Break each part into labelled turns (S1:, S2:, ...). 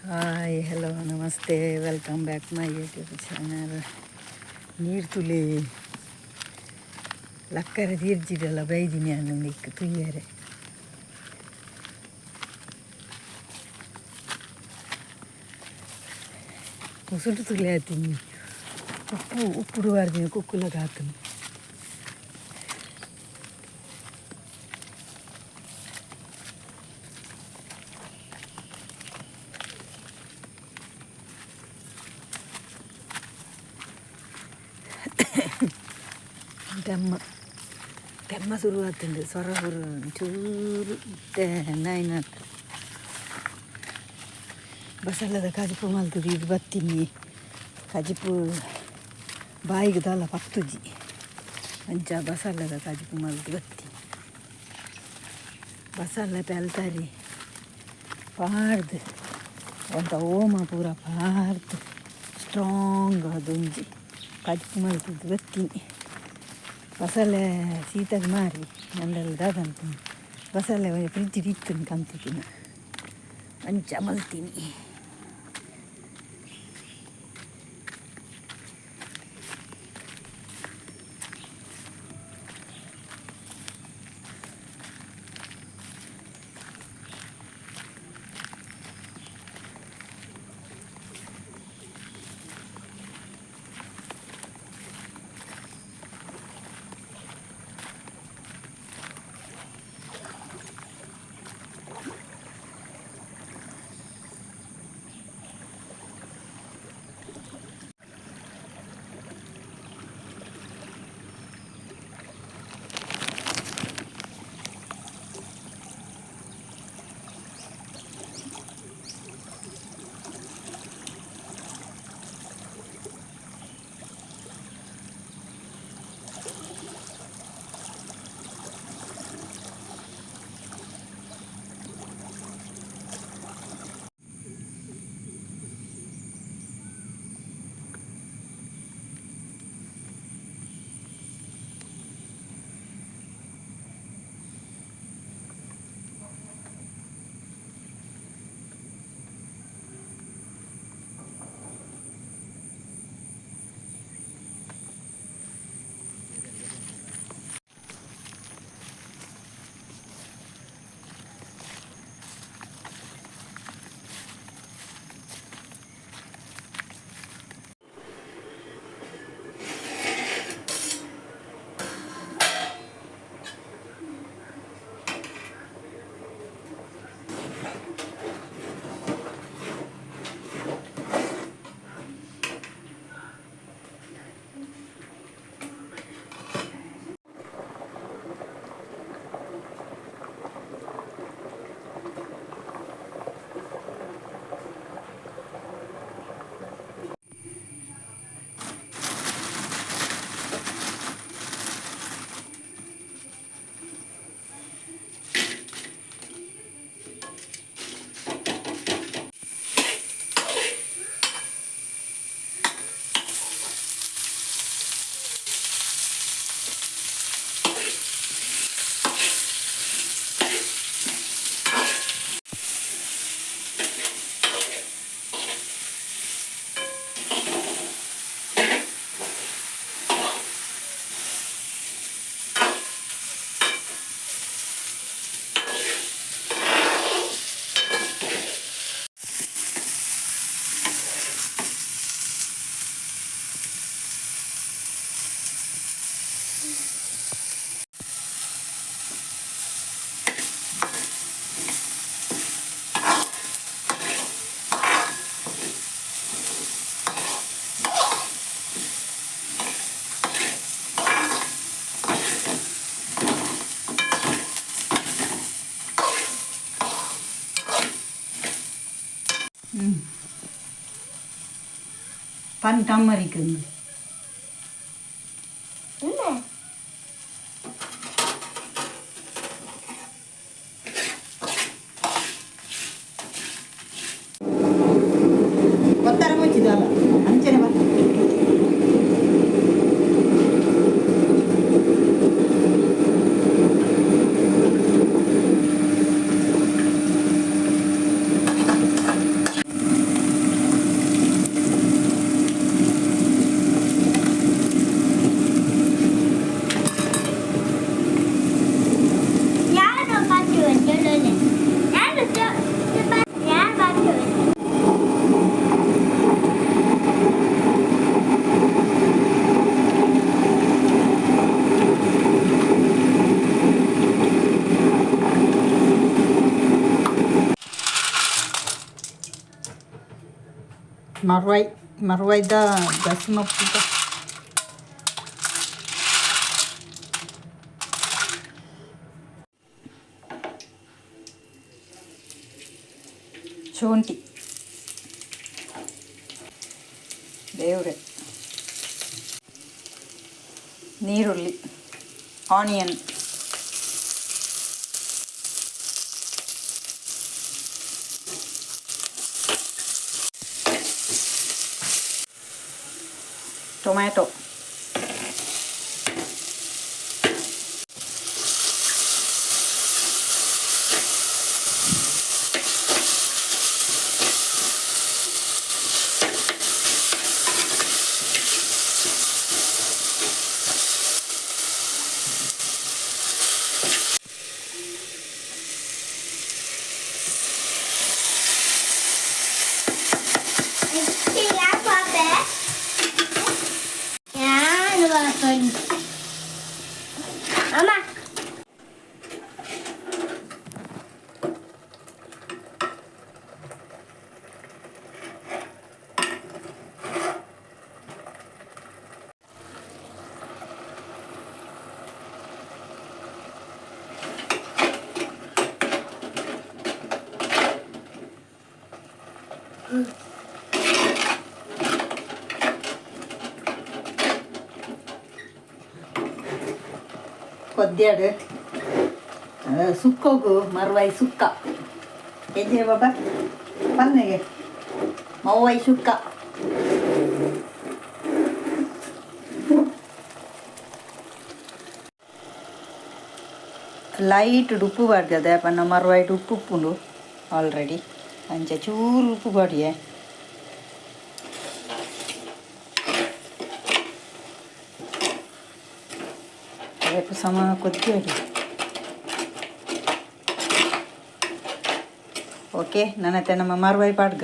S1: Hi, hello, namaste, welcome back my YouTube channel. ನೀರು ತುಲೆ ಲಕ್ಕರೆ ತೀರ್ಜಿಡಲ್ಲ ಬೈದಿನಿ ಅನ್ನೊಂದಿಕ್ಕು ತುಯ್ಯರೆ. ಮುಸುಟು ತುಲೆ ಆತೀನಿ. ಉಪ್ಪು ಉಪ್ಪುಡು ಬಾರ್ದಿನ ಕುಕ್ಕುಲ ಕಾತನು. ತೆಮ್ಮ ತೆಮ್ಮ ಶುರು ಆತುಂಡು. ಸೊರ ಶುರು ಚೂರು ನೈನ ಬಸಲ್ಲದ ಕಜಿಪು ಮಲ್ತದು. ಇದು ಬತ್ತೀನಿ ಕಜಿಪು ಬಾಯಿಗೆ ದಾಲ ಪತ್ತುಜಿ. ಅಂಚ ಬಸಲ್ಲದ ಕಜಿಪು ಮಲ್ತು ಬತ್ತಿ. ಬಸಲ್ಲ ಪೆಲ್ತಾರಿ ಪಾಡ್ದು ಒಂತ ಓಮ ಪೂರ ಪಾಡ್ದು ಸ್ಟ್ರಾಂಗ್ ಅದೊಂಜಿ ಕಜಿಪು ಮಲ್ತದ್ದು ಬತ್ತೀನಿ. ಬಸಳೆ ಶೀತಗ್ ಮಾರಿ ನಂಡಲ್ ದಾದಂತ ಬಸಳೆ ಫ್ರಿಜ್ ಇತ್ತು ಕಂತಿದ್ದೀನಿ. ಅಂಚ ಮಲ್ತೀನಿ. ಪನ್ ಟಮ್ಮರಿಕ್. ಒತ್ತರ ಮುಚ್ಚಿದಲ್ಲ ಅಂಚನೆ ಬತ್ತ. ಮರ್ವಾಯಿ ಮರ್ವಾಯ್ದ ದಸ್ಮ. ಶುಂಠಿ ದೇವ್ರೆ, ನೀರುಳ್ಳಿ, ಆನಿಯನ್. ಟೊಮ್ಯಾಟೊ.
S2: ಅಮ್ಮ.
S1: ಕೊದ್ಯಾಡು ಸುಕ್ಕೋಗು ಮರ್ವಾಯಿ ಸುಕ್ಕ ಎಂಜೆ ಬಾಬಾ ಪನ್ನೆಗೆ ಮವ್ವಾಯಿ ಸುಕ್ಕ. ಲೈಟ್ ಉಪ್ಪು ಪಾಡ್ದದೆ ಪನ್ನ ಮರ್ವಾಯಿಟ್ ಉಪ್ಪು ಉಪ್ಪುಂಡು ಆಲ್ರೆಡಿ. ಅಂಚ ಚೂರು ಉಪ್ಪು ಪಾಡಿಯೆ. ರೇಪು ಸಮ ಕೊದ್ದಿಯಡಿ. ಓಕೆ, ನನ್ನ ನಮ್ಮ ಮರ್ವಾಯಿ ಪಾಡ್ಗ.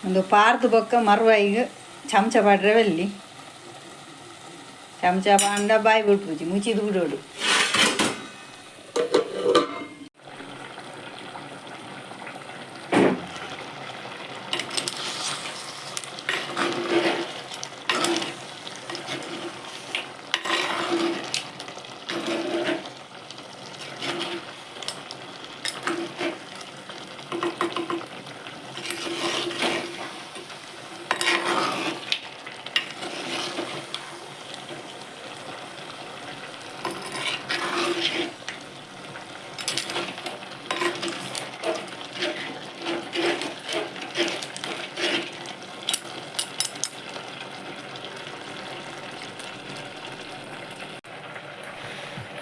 S1: ಒಂದು ಪಾರ್ದು ಬೊಕ್ಕ ಮರ್ವಾಯಿಗ್ ಚಮಚ ಪಾಡ್ರೆ ಬಲ್ಲಿ. ಚಮಚ ಪಾಂಡ ಬಾಯಿ ಬಿಡ್ಪುಜಿ, ಮುಚ್ಚಿದು ಬಿಡೋಡು.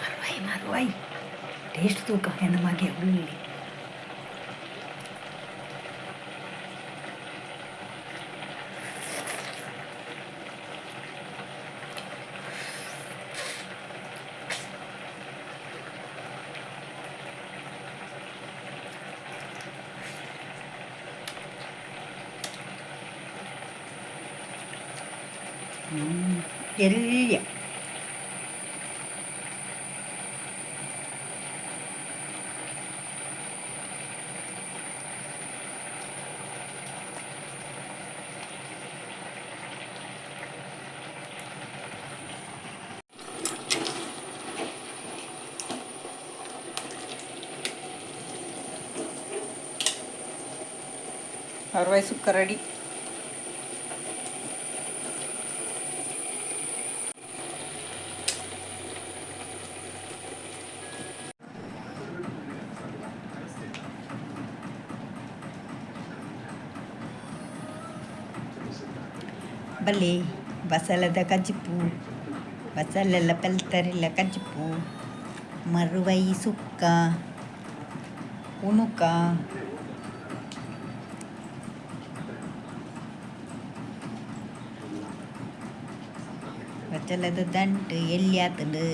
S1: ಮರ್ವಾಯಿ ಮರ್ವಾಯಿ ಟೇಸ್ಟ್ ತೂಕ ಎನ್ನ ಮಗೆ ಉಳ್ಳಿ. ಎಲ್ಲಿಯ ಮರ್ವಾಯಿ ಸುಕ್ಕ ರೆಡಿ. ಬಲೆ ಬಸಲದ ಕಜಿಪು, ಬಸಲೆಲ್ಲ ಪೆಲ್ತರಿಲ್ಲ ಕಜಿಪು, ಮರುವೈ ಸುಕ್ಕ, ಉಣುಕ. ಬಚ್ಚಲದ ದಂಟು ಎಲ್ಲಿ ಆತಂಡು.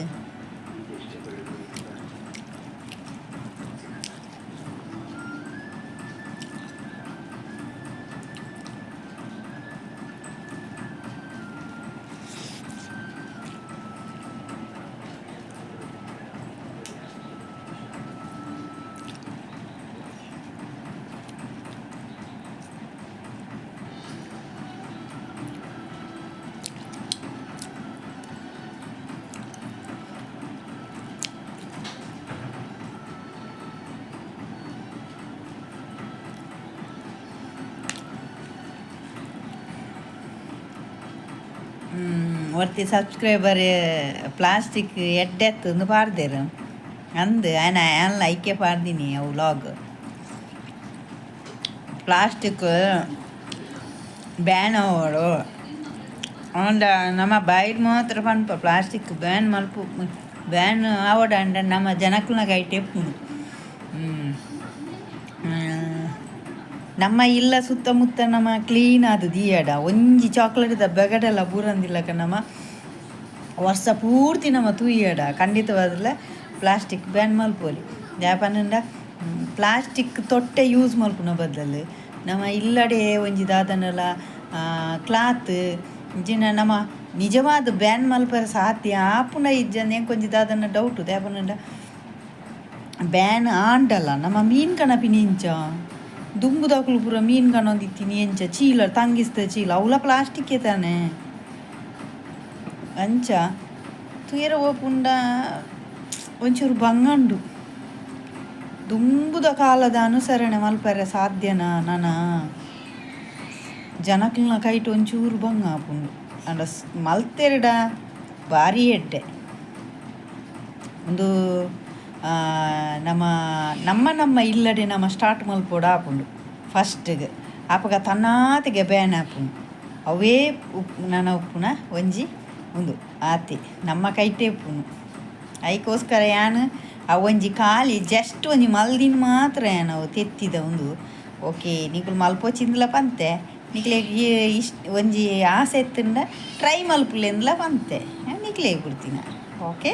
S1: ಒರ್ತಿ ಸಬ್ಸ್ಕ್ರೈಬರ್ ಪ್ಲಾಸ್ಟಿಕ್ ಎಡ್ಡೆತ್ತು ಪಾಡ್ದೇರು ಅಂದು ಆಯ್ನ ಆ್ಯನ್ ಐಕೆ ಪಾಡ್ದಿನಿ ಅವು ಲಾಗ್. ಪ್ಲಾಸ್ಟಿಕ್ ಬ್ಯಾನ್ ಅವಳು ಅಂಡ ನಮ್ಮ ಬಾಯಿಡ್ ಮಾತ್ರ ಪನ್ಪ ಪ್ಲಾಸ್ಟಿಕ್ ಬ್ಯಾನ್ ಮಲ್ಪು, ಬ್ಯಾನ್ ಆವಡ ಅಂಡ ನಮ್ಮ ಜನಕ್ಲನ ಕೈಟೆ ಉಪ್ಪುನು. ನಮ್ಮ ಇಲ್ಲ ಸುತ್ತಮುತ್ತ ನಮ್ಮ ಕ್ಲೀನ್ ಆದ್ ದೀಯಡ ಒಂಜಿ ಚಾಕ್ಲೇಟ್ದ ಬೆಗಡೆಲ್ಲ ಬೂರಂದಿಲ್ಲಕ ನಮ್ಮ ವರ್ಷ ಪೂರ್ತಿ ನಮ್ಮ ತೂಯಡ ಖಂಡಿತವಾದಲ ಪ್ಲಾಸ್ಟಿಕ್ ಬ್ಯಾನ್ ಮಲ್ಪೊಲಿ. ದಾಯೆ ಪಂಡ ಪ್ಲಾಸ್ಟಿಕ್ ತೊಟ್ಟೆ ಯೂಸ್ ಮಲ್ಪುನ ಬದಲು ನಮ್ಮ ಇಲ್ಲಡೆ ಒಂಜಿ ದಾದನಲ ಕ್ಲಾತ್ ಇಂಚಿನ ನಮ್ಮ ನಿಜವಾದ ಬ್ಯಾನ್ ಮಲ್ಪರೆ ಸಾಧ್ಯ ಆಪುನ ಇಜ್ಜಂದ್ ಎಂಕ್ ಒಂಜಿ ದಾದನ ಡೌಟ್. ದಾಯೆ ಪಂಡ ಬ್ಯಾನ್ ಆಂಡಲ ನಮ್ಮ ಮೀನ್ ಕನಪಿನಿ ಇಂಚ ದುಂಬುದಕುಲು ಪೂರ ಮೀನ್ ಕನೊಂದಿತ್ತಿನಿ ಎಂಚ ಚೀಲ ತಂಗಿಸ್ದ ಚೀಲ ಅವುಲ ಪ್ಲಾಸ್ಟಿಕ್ ತಾನೆ. ಅಂಚ ತೂಯೆರೆ ಪೋಪುಂಡ ಒಂಚೂರು ಬಂಗಂಡು. ದುಂಬುದ ಕಾಲದ ಅನುಸರಣೆ ಮಲ್ಪರೆ ಸಾಧ್ಯನಾ ನನ ಜನಕ್ಲೆನ ಕೈಟ್ ಒಂಚೂರು ಬಂಗ ಆಪುಂಡು. ಆಂಡ ಮಲ್ತೆರ್ಡ ಬಾರಿ ಎಡ್ಡೆ. ಉಂದು ನಮ್ಮ ನಮ್ಮ ನಮ್ಮ ಇಲ್ಲಡೆ ನಮ ಸ್ಟಾರ್ಟ್ ಮಲ್ಪೊಡು ಆಪುಂಡು ಫಸ್ಟ್ಗೆ. ಅಪಗ ತನ್ನಾತಿಗೆ ಬ್ಯಾನ್ ಆಪುಂಡು. ಅವೇ ಉಪ್ಪು ನನ ಉಪ್ಪುನ ಒಂಜಿ ಉಂದು ಆತೆ ನಮ್ಮ ಕೈಟೇ ಉಪ್ಪುನು. ಐಕೋಸ್ಕರ ಯಾನ್ ಆ ಒಂಜಿ ಖಾಲಿ ಜಸ್ಟ್ ಒಂಜಿ ಮಲ್ದಿನ ಮಾತ್ರ ಯಾನ್ ಅವು ತೆತ್ತಿದ ಉಂದು. ಓಕೆ, ನಿಕುಲು ಮಲ್ಪೊಚಿಂದಲ ಪಂತೆ, ನಿಕ್ಲೆಗ್ ಇಷ್ಟ ಒಂಜಿ ಆಸೆ ಇತ್ತುಂಡ ಟ್ರೈ ಮಲ್ಪುಲೆಂದ್ಲ ಪಂತೆ, ನಿಕ್ಲೆಗ್ ಬುಡ್ತಿನ. ಓಕೆ.